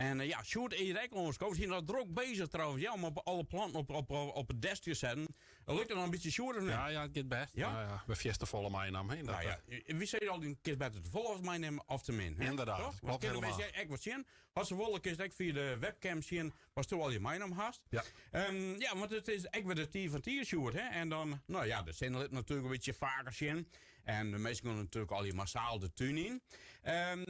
En ja, Sjoerd is hjir ek oanskood. Hy is noch drok bezich trouwens, ja, om op alle planten op, op, op het desk te setten. Lukt het nog in bytsje, Sjoerd, of net? Ja, ja, it giet bêst. Ja? Ja, ja. We fierste folle meinaam, hè. Dat, Nou ja, wy sizze altyd, kinst better te folle as meinimme of te min. Hè? Inderdaad, Toch? klopt Want kinne helemaal. minsken ek wat sjen. As se wolle, kinst ek fia de webcam sjen watsto allegear meinaam hast. Ja. Ja, want it is ek wer de tiid fan it jier, Sjoerd. Hè? En dan, no ja, de sinne lit natuerlik in bytsje faker sjen. En de minsken gean natuerlik allegear massaal de tún yn.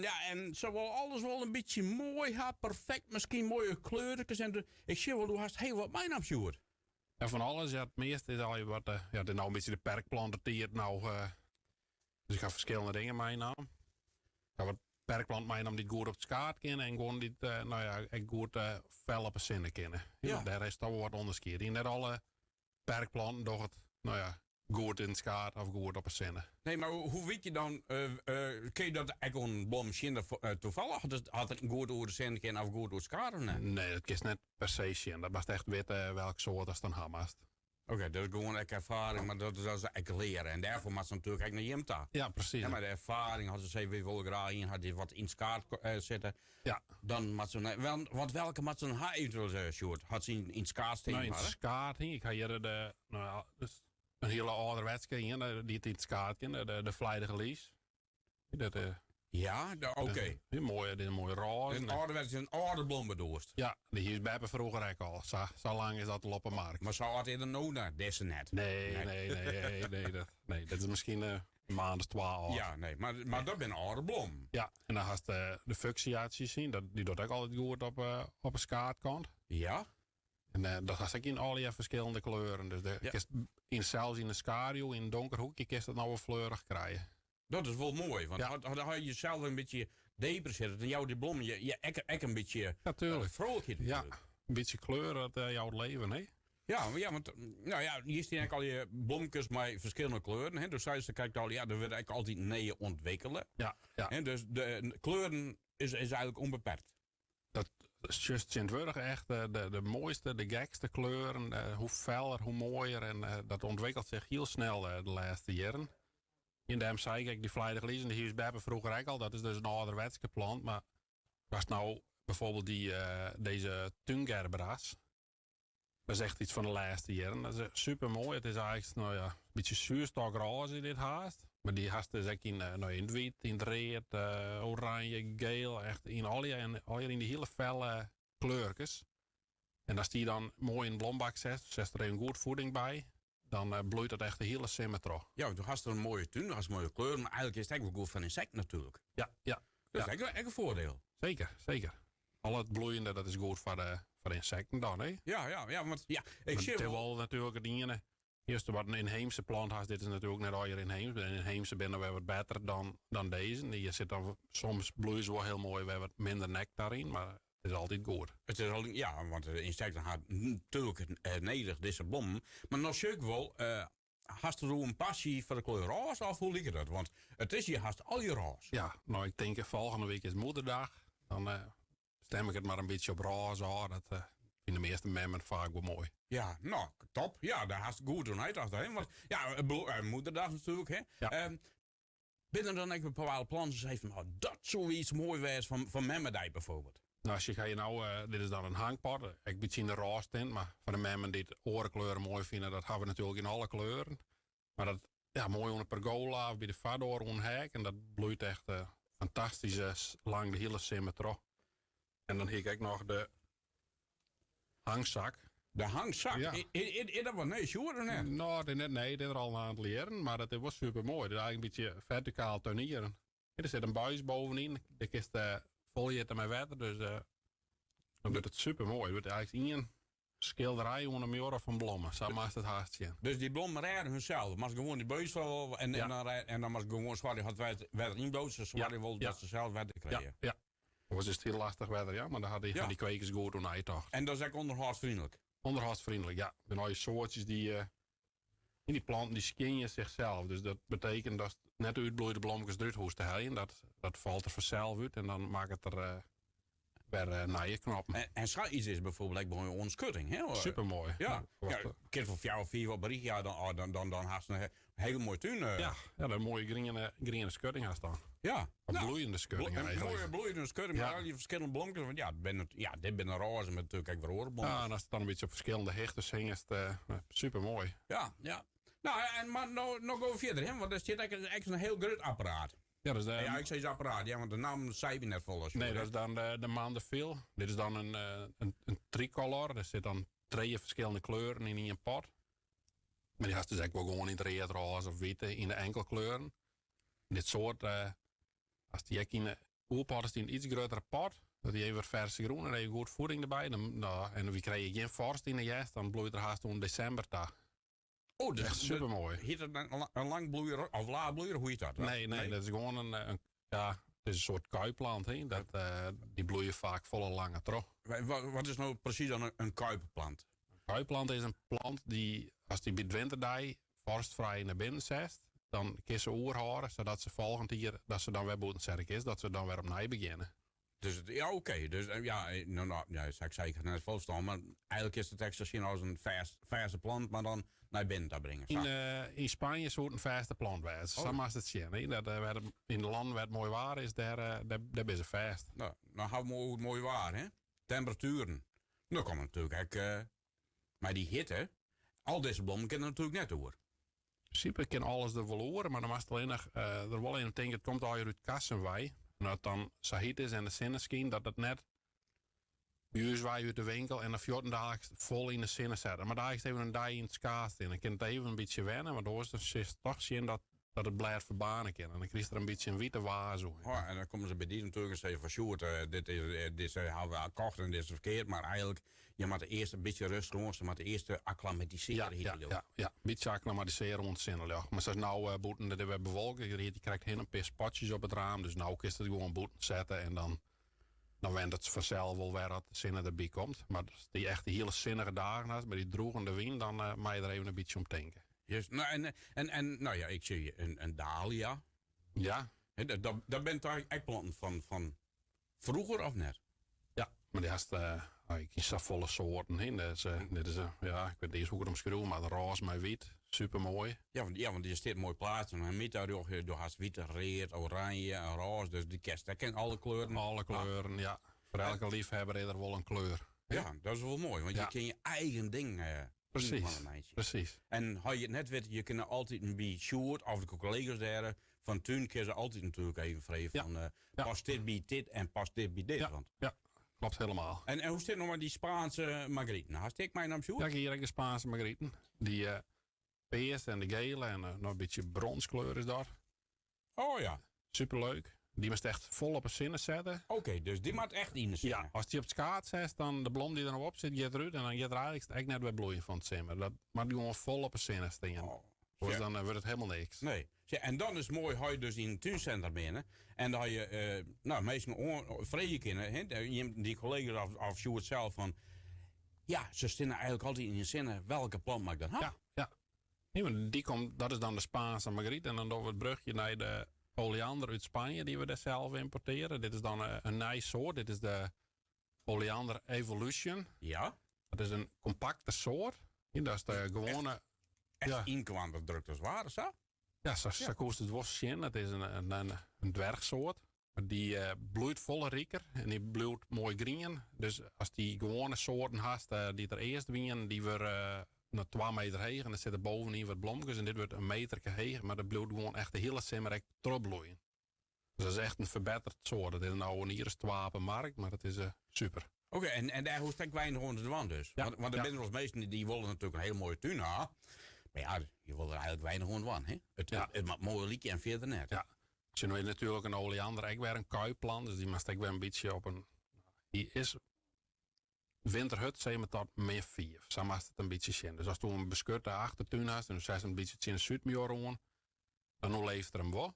Ja, en se wolle alles wol in bytsje moai ha, perfekt, miskien moaie kleurkes. En ik sjoch wol, do hast hiel wat meinaam, Sjoerd. Ja, fan alles. Ja, it measte is al wat, ja, it is no in bytsje de perkplantetiid no. Dus ik ha ferskillende dingen meinaam. Ik ha wat perkplant meinaam dy't goed op it skaad kinne en guon dy't, no ja, ek goed fel op 'e sinne kinne. Ja. Dêr is toch wol wat ûnderskied yn. Net alle perkplanten dogge it, no ja, goed yn it skaad of goed op 'e sinne. Nee, mar hoe wit je dan, kin je dat ek oan in blom sjen tafallich? Hat it goed oer de sinne kin of goed oer it skaad of net? Nee, dat kinst net per se sjen. Dat moatst echt witte welk soart ast dan ha moatst. Oké, dat is gewoan ek erfaring, mar dat is ek learen. En dêrfoar moat se natuerlik ek nei jim ta. Ja, presys. Ja, mar de erfaring, as se sizze, wy wolle graach ien ha dy't wat yn it skaad sitte. Ja. Dan moat se, want welke moat se dan ha eventueel, Sjoerd? Hat se yn it skaad stean? Nou, yn it skaad, ik ha hjir de, no ja, dus in hiele âlderwetske ien, dy't yn it skaad kin, de Vlijtige Lies. Dat, Ja, oké. Die mooie, die mooie roze. Een âlderwetske, in âlde blom bedoelst? Ja, dy hie ús beppe froeger ek al. Sa lang is dat al op 'e markt. Mar sa âld is er no net, dizze net. Nee, nee, nee, nee, nee, dat, nee, dat is miskien in maand of twa âld. Ja, nee, mar dat binne âlde blommen. Ja, en dan hast de fuchsia's sjen, dy docht ek altyd goed op 'e skaadkant. Ja. En dat hast ek yn allegear ferskillende kleuren. Dus de, Ja. kinst sels yn de skaduw, yn in donker hoekje, kinst dat no wol fleurich krije. Dat is wol moai, want Ja. as je jezelf in bytsje depri sitte, dan jout dy blommen je, je ek in bytsje Ja, tuurlijk. vrolijkheid Ja, natuerlik. in bytsje kleur, dat jout leven, hè? Ja, ja, want no ja, hjir stean ek allegear blomkes mei ferskillende kleuren. Hè? Dus seist krekt al, ja, der wurdt ek altyd nije ûntwikkele. Ja, ja. Hè? Dus de kleuren is eigentlik ûnbeperkt. Dat is just tsjintwurdich echt de moaiste, de gekste kleuren. Hoe feller, hoe moaier. En dat ûntwikkelt sich hiel snel de lêste jierren. En dêrom sei ik ek, dy Vlijtige Lies, dy hie ús beppe froeger ek al. Dat is dus in âlderwetske plant. Mar ast no bijvoorbeeld dizze túngerberas. Dat is echt iets fan de lêste jierren. Dat is super moai. It is eigentlik, no ja, in bytsje soerstôkrôze dit haast. Mar dy hast dus ek yn, no, yn it wyt, yn it read, oranje, geel. Echt yn allegear yn dy hiele felle kleurkes. En ast dy dan moai yn in blombak setst, setst der even goed voeding by, dan bloeit dat echt de hiele simmer troch. Ja, do hast in moaie tún, do hast moaie kleuren, mar eigentlik is it ek wol goed foar ynsekten natuerlik. Ja, ja. Dat is Ja. ek in foardiel. Seker, seker. Al it bloeiende, dat is goed foar de ynsekten dan, hè? Ja, ja, ja, want ja, ik Maar sjoch it is wol wol natuerlik it iene. Earst wat in ynheemse plant hast, dit is natuerlik net allegear ynheems. De ynheemse binne wer wat better dan dizze. Dy sit dan, soms bloeie se wol hiel moai, wer wat minder nektar yn, mar it is altyd goed. It is altyd, ja, want de ynsekten ha natuerlik nedich dizze blommen. Mar no sjoch ik wol, hast der in passy foar de kleur rôze of hoe liket dat? Want it is hjir hast allegear rôze. Ja, no ik tink folgjende wike is moederdag. Dan stim ik it mar in bytsje op rôze ôf. Dat fine de measte memmen faak wol moai. Ja, no, top. Ja, dêr hast goed oer neitocht, hè? Want ja, moederdag natuerlik, hè? Ja. Binne der dan ek bepaalde plannen se sizze fan, oh, dat soe iets moai wêze fan memmedei bijvoorbeeld? No, as je ga je nou, dit is dan in hangpot, ek in bytsje yn de rôze tint, mar foar de memmen dy't oare kleuren moai fine, dat ha we natuerlik yn alle kleuren. Mar dat, ja, moai oan de pergola of by de foardoar oan hek en dat bloeit echt fantastysk lang de hiele simmer troch. En dan hie ik ek noch de hangsak. De hangsak? Ja. Is dat wat nijs, Sjoerd, of net? No, it is net nij, it is der al in oantal jierren, mar it is wol super moai. It is eigentlik in bytsje fertikaal tuinieren. Der sit in buis bovenyn, dêr kinst foljitte mei wetter, dus dan wurdt it super moai. It wurdt eigentlik ien skilderij oan de muorre fan blommen, sa moatst it haast sjen. Dus dy blommen rêde hunsels? Moatst gewoan dy buis fol Ja. en dan moatst gewoan soargje dat it wetter ynbliuwt, se soargje Ja. wol Ja. dat se sels wetter krije. Ja, ja. Oars is it hiel lastich wetter, ja, mar dan ha dy kwekers goed oer neitocht. En dat is ek ûnderhâldsfreonlik? Ûnderhâldsfreonlik, ja. Der binne allegear soartsjes dy, dy planten dy skjinje sichsels. Dus dat betekent dat net de útbloeide blomkes derút hoechst te heljen. Dat falt der fansels út en dan makket er wer nije knoppen. En sa iets is bijvoorbeeld ek moai oan skutting, hè? Supermoai. Ja. Ja, Ja, kinst wol fjouwer, fiif op in rychje, ja, dan, oh, dan, dan, dan hast in Hele mooie tún. Ja, ja, de mooie griene, griene skutting hast dan. Ja. Een Nou, bloeiende skutting Een eigenlijk. mooie bloeiende skutting met al die verschillende blomkes. Want ja, het ben, ja, dit ben een roze met natuurlijk ook weer oren blomkes. Ja, en als het dan een beetje op verschillende hichten hing, is het super mooi. Ja, ja. Nou, en, maar nou, nou gaan we verder, hè? Want er zit eigenlijk echt een heel groot apparaat. Ja, dat is de, Ja, ik zei apparaat, ja, want de naam zei je net vol. Als je nee, hoort, dat is dan de Mandeville. Dit is dan een tricolor. Er zit dan twee verschillende kleuren in één pot. Maar die had dus ook wel gewoon in het rood, roze of witte in de enkele kleuren. Dit soort, als die ook in de oerpot is, die een iets grotere pot. Dat die even verse groen en even goed voeding erbij. Dan, nou, en we krijgen geen vorst in de jest, dan bloeit er haast in december daar. Oh, dus Echt supermooi. Heet het een langbloeier of laadbloeier? Hoe heet dat? Nee, nee, dat is gewoon een, ja, het is een soort kuipplant. Hè? Dat, die bloeien vaak volle lange terug. Wat is nou precies dan een kuipplant? Een kuipplant is een plant die, als die bij het winterdij vorstvrij naar binnen zet, dan kun ze oerhouden, zodat ze volgend jaar, dat ze dan weer boeten is, dat ze dan weer opnieuw beginnen. Dus het, ja, oké. Dus ja, nou, nou, ja, ik zei ik net volstaan, maar eigenlijk is het echt zo zien als een verse plant, maar dan naar binnen te brengen. In Spanje soort een verse plant bij. Zo maar het zien, hè? Dat werd in het land waar het mooi waar is, daar is het vers. Nou, nou houden we het mooi waar, hè? Temperaturen. Nou komt natuurlijk ook, maar die hitte, al deze bloemen kunnen natuurlijk net door. In principe kan alles er wel horen, maar dan was het alleen nog er wel een ding, het komt al uit kassenwei. En dat dan zo heet is en de zonne schijnt, dat het net bij ons wij uit de winkel en dan 14 dagen vol in de zonne zetten. Maar daar is even een dag in het schaars in. Dan kan het even een beetje wennen, maar door is het toch zien dat het blijft verbanen kan. En dan krijg je er een beetje een witte waas over. Oh, en dan komen ze bij die natuurlijk en zeggen van Sjoerd, dit is dit is hebben we gekocht en dit is verkeerd. Maar eigenlijk, je moet eerst een beetje rustig doen, ze moeten eerst acclimatiseren. Ja, hier ja, ook. ja, ja, een beetje acclimatiseren om het zinnen, ja. Maar zoals nou boeten, dat we bewolken, je krijgt heel een paar spotjes op het raam. Dus nou kun je het gewoon boeten zetten en dan went het vanzelf wel weer dat de zinnen erbij komt. Maar als die echt die hele zinnige dagen had, met die droegende wind, dan moet je er even een beetje om denken. Juist. Nou, en, nou ja, ik zie een dahlia. Hè, dat bent daar echt planten van vroeger of net? Ja, maar die had oh, ik kies daar volle soorten in. Dat is dit is ja, ik weet niet eens hoe ik het omschreeuw, maar roze met wit, supermooi. Ja, want die staat mooi plaats. En met daar door haast wit, rood, oranje en roze. Dus die kerst, dat kent alle kleuren. Alle kleuren, ja. Voor elke liefhebber is er wel een kleur. Ja, dat is wel mooi, want je kan je eigen ding van een meisje. En had je het net weet, je kan altijd een beetje Sjoerd of de collega's daar van toen kun je ze altijd natuurlijk even vrij van pas dit bij dit en pas dit bij dit. Want Ja, klopt helemaal. En hoe zit nog maar die Spaanse margrieten? Had ik mijn naam Sjoerd? Ja, hier heb ik de Spaanse margrieten. Die peers en de gele en nog een beetje bronskleur is daar. Oh ja. Superleuk. Die moest echt vol op een zinnen zetten. Oké, dus die moet echt in de zinnen. Ja, als die op het schaat zet, dan de blom die er nog op zit, gaat eruit. En dan gaat er eigenlijk echt net weer bloeien van het zimmer. Dat maar die gewoon vol op een zinnen staan. Oh. Dus dan wordt het helemaal niks. Nee. Ja, en dan is het mooi, ga je dus in het tuincentrum binnen. En dan ga je nou, meestal vrije kinderen, hè, die collega's of Sjoerd zelf van... Ja, ze staan eigenlijk altijd in de zinnen welke plant mag ik dan hebben. Ja, ja. Nee, maar die komt, dat is dan de Spaanse margriet. En dan doen we het brugje naar de oleander uit Spanje, die we daar zelf importeren. Dit is dan een nieuw soort. Dit is de oleander Evolution. Dat is een compacte soort. Ja, dat is de gewone... Echt inkwam dat drukt als ware, zo? Ja, zo kost het worst zien. Dat is een dwergsoort. Maar die bloeit volle rieker en die bloeit mooi groen. Dus als die gewone soorten hast, die er eerst wien, die weer naar 2 meter heeg. En dan zitten bovenin wat blomkes en dit wordt een meter heeg. Maar dat bloeit gewoon echt de hele zomer echt terugbloeien. Dus dat is echt een verbeterd soort. Dat is nou een hier is 12 op markt, maar dat is super. Oké, en daar hoeft ik weinig onder de wand dus. Ja, Want de ja. mensen als meesten die willen natuurlijk een hele mooie tuin hebben. Maar ja, je wil er eigenlijk weinig onder de wand, hè? Het maakt mooie liedje en verder net. Ja. Ze hebben natuurlijk een oleander, ook weer een kuipplant. Dus die mag ik weer een beetje op een... Die is winterhut, zeg maar tot meer 4. Zo mag het een beetje zien. Dus als toen een beschutte achtertuin had, en dan zei ze een beetje in de Zuidmuur rond, dan leeft er hem wel.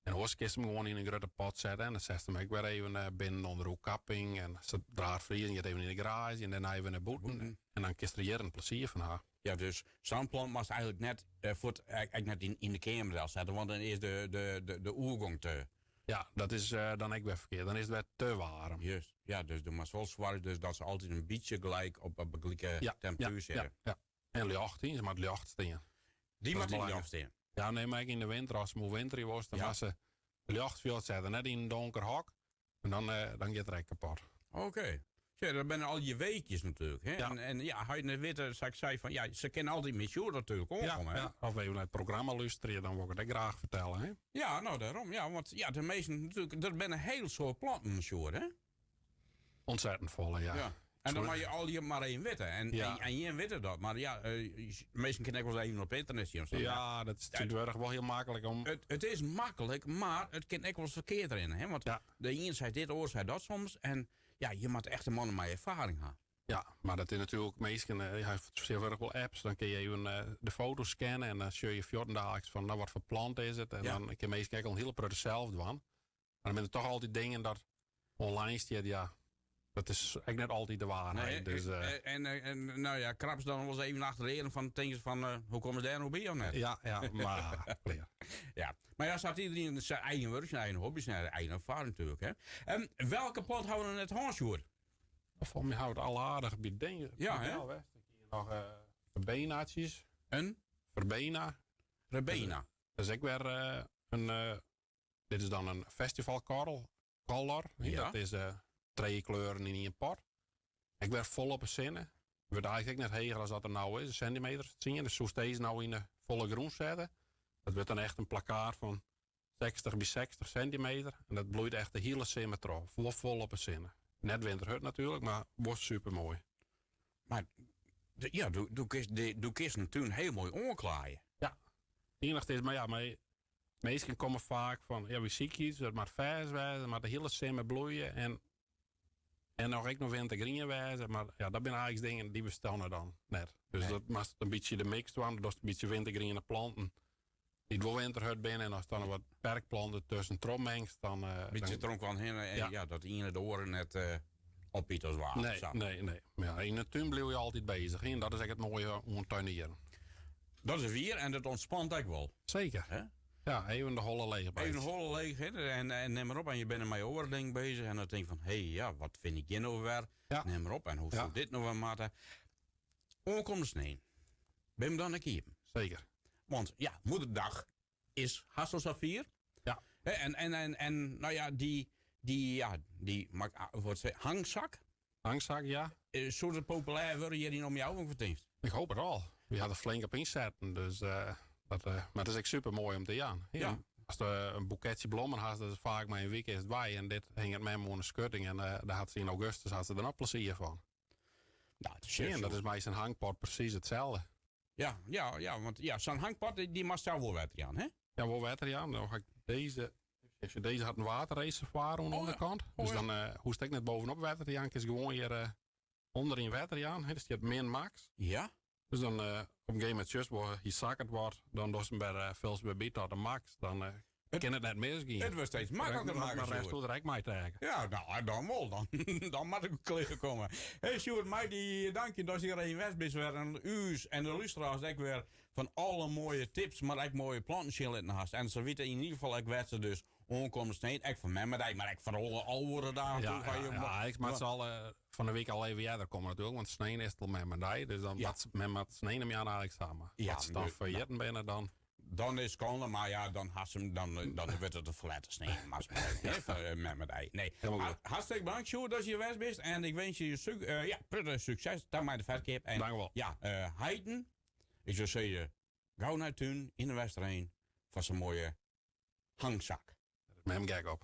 En dan kun je hem gewoon in een grote pot zetten. En dan zet hem ook weer even binnen onder de kapping. En ze draait vriezen, je gaat even in de garage en daarna even naar boeten. En dan kun je er hier een plezier van haar. Ja, dus zo'n plant mag eigenlijk net voor het, eigenlijk net in de kamer zetten, want dan is de oergang te... Ja, dat is dan ook weer verkeerd. Dan is het weer te warm. Juist. Ja, dus de maar wel zwaar, dus dat ze altijd een beetje gelijk op een gelijke temperatuur zitten. En licht in, ze maar het licht staan. Die Dat moet is in belangrijk. licht staan. Ja, nee, mar ek yn de winter, as se oerwinterje wolst, dan moatst se ljocht fjocht sette, net yn in donker hok. En dan, dan giet er ek kapot. Oké. Ja, dat binne al je weetjes natuerlik. Hè? Ja. En ja, hy net witte, sa't ik sei, fan, ja, se kinne altyd mei Sjoerd natuerlik oankomme. Ja, hè? ja. Of even nei it programma lústerje, dan wol ik it ek graach fertelle. Hè? Ja, no dêrom. Ja, want ja, de measten natuerlik, der binne in hiel soad planten, Sjoerd, hè? Ontzettend folle, ja. Ja. En dan moat je al je mar even witte. En, en jim witte dat. Mar ja, minsken kinne ek wol even op ynternet sjen. Ja, dat is tsjintwurdich wol hiel maklik om. It is maklik, mar it kin ek wolris ferkeard rinne. Hè? Want de ien seit dit, de oar seit dat soms. En ja, je moatte echt in man mei erfaring ha. Ja, mar dat is natuerlik minsken, je ha tsjintwurdich wol apps, dan kinne je even de foto scanne en dan sjoch je fuortendaliks fan, no, wat foar plant is it? En dan kinne minsken ek al in hiele protte sels dwaan. Mar dan binne der toch altyd dingen dat online stiet, ja, dat is ek net altyd de waarheid. Nee, dus, en nou ja, krap se dan wolris even achter de earen fan, tinke se fan, hoe komme se dêr no by of net? Ja, ja, mar klear. Ja, mar ja, sa hat iderien syn eigen wurk, syn eigen hobby, syn eigen erfaring natuerlik. Hè. Welke plant hawwe we noch net hân, Sjoerd? Folgens my hawwe we it al aardich by dingen. Ja, hè? West. Ik hie noch verbenaatjes. In? Verbena. Verbena. Dat is ek wer in dit is dan in festivalkorrel, color. Ja. Dat is trije kleuren yn ien pot. Ek wer fol op 'e sinne. Wurdt eigentlik ek net heger as dat er no is, in sintimeter of 10. Dus soest dizze no yn 'e folle grûn sette. Dat wurdt dan echt in plakkaat fan 60 by 60 sintimeter. En dat bloeit echt de hiele simmer troch. Wol fol op 'e sinne. Net winterhurd natuerlik, mar wol supermoai. Mar ja, do kinst in tún hiel moai oanklaaie. Ja, it iennichste is, mar ja, mar minsken komme faak fan, ja, wy sykje yts, dat moat fêst wêze, dat moat de hiele simmer bloeie en noch ek noch wintergrien wêze. Mar ja, dat binne eigentlik dingen dy besteane dan net. Dus dat moatst in bytsje de mix dwaan, datst in bytsje wintergriene planten dy't wol winterhurd binne en ast dan noch wat perkplanten tuskentroch mengst, dan, Bytsje dan trochkoan hinne en Ja. ja, dat iene de oare net opiet as waar. Nee, Sa. nee, nee. Mar ja, yn de tún bliuwe je altyd bezich, hè? En dat is ek it moaie oan tuinieren. Dat is wier en dat ûntspant ek wol. Seker. Hè? Ja, even de holle leech Even de holle leech, hè? En nim mar op en je binne mei oare dingen bezich en dan tink je fan, hé, ja, wat fyn ik hjir no wer? Nim mar op en hoe soe dit no wer moatte? Oankommende snein. Binne we dan ek iepen? Seker. Want ja, moederdag is hast al safier. Hè, en nou ja, die, ja, die, wat zei, hangzak? Hangzak, ja. Soe it populêr wurde hjir yn omjouwing, wat tinkst? Ik hoop it al. Wy ha der flink op ynsetten, dus, dat, mar it is ek super moai om te jaan. Ast in boeketsje blommen hast, dat is faak mei in wike is it wei. En dit hinget mem oan de skutting en dêr hat se yn augustus hat se der noch plezier fan. Nou, het is Ja, en dat zo. is mei sa'n hangpot precies itselde. Ja, ja, ja, want ja, sa'n hangpot die moatst sels wol wetter jaan, hè? Ja, wol wetter jaan. Dan ha ik dizze. Dizze hat in waterreservoir oan de ûnderkant. Dus dan hoechst ek net bovenop wetter te jaan. Kinst gewoan hjir ûnderyn wetter jaan. Hè, dus dy hat min max. Dus dan op in gegeven momint sjochst wol, hy sakket wat. Dan dochst him wer, fulst wer by tot de max. Dan kin it net misgean. It wurdt steeds makliker Maar makke, rest Sjoerd. doet er ek mei te hekken. Ja, nou, dan wol. Dan, dan moat ik klear komme. Hey, Sjoerd, mei dy dankje dat hjir even west bist wer. En ús en de lústeraars ek wer fan alle moaie tips, mar ek moaie planten sjen litten hast. En se witte yn ieder gefal ek wêr't se dus oankomme snein. Ek foar Memmedei, mar ek foar alle oare dagen. Ja, toe ga je ja, ja, ik moat al fan de wike al even earder komme natuerlik, want snein is it al Memmedei. Dus dan moat mem moat snein om jaan eigentlik samen. As se dan ferjitten binne, dan Dan is skande, mar ja, dan hast him, dan, dan wurdt it in ferlette snein. Maar hè, foar Memmedei. Nee. Helemaal goed. Hartstikke bedankt, Sjoerd, dat je west bist. En ik wens je ja, protte sukses dan mei de ferkeap. En, Dank u wel. Ja, heiten, ik soe sizze, gau nei tún yn de Westereen foar sa'n moaie hangzak. Mem gek op.